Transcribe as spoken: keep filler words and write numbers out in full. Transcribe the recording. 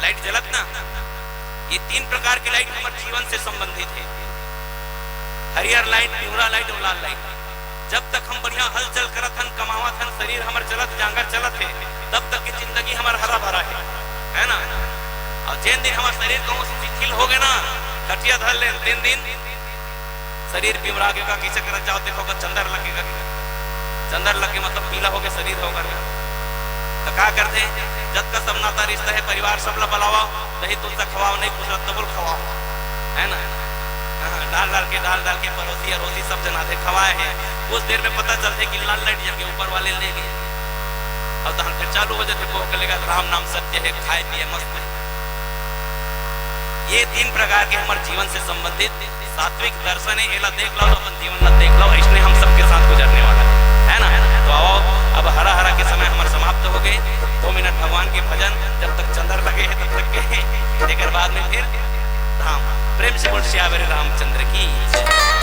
Light जलत ना, ये तीन प्रकार के लाइट हमर जीवन से संबंधित हे। हरियर लाइट, पिवरा लाइट अउ लाल लाइट। जब तक हम बढ़िया हलचल करत हन, कमावत हन, शरीर हमर चलत, जांगर चलत हे, तब तक के जिंदगी हमर हरा भरा हे, है ना? अउ जेन दिन हमर शरीर कहूँ शिथिल हो गे ना, खटिया धर ले, तेन दिन शरीर पिमरा गे का, कइसे करत जाओ, देखो का चंदर लग गे का, चंदर लग गे मतलब पीला हो गे शरीर हो गे। त का करथे, जतका सब नाता रिश्ता हे परिवार सब ला बलावा, दही तुलसा खवाओ, नहीं कुछ रत्तबुल खवाओ, है ना? हाँ, डाल डाल के, डाल डाल के परोसी अरोसी सब जना दे खवाए हे। कुछ देर में पता चलथे कि लाल लाइट जल के ऊपर वाले ले गे। अउ तहन फिर चालू हो जाथे, भोग लेगा, राम नाम सत्य हे, खाए पिए मस्त हे। ये तीन प्रकार के हमर जीवन से संबंधित सात्विक दर्शन हे। एला देख लो, अपन जीवन ला देख लो, इसने हम सबके साथ गुजरने वाला हे, है ना? तो आओ, अब हरा हरा के समय हमर समाप्त हो गे। दो मिनट भगवान के भजन, जब तक चंदर लगे हे तब तक के, तेकर बाद में फिर धाम। प्रेम से बोल सियावर रामचंद्र की जय।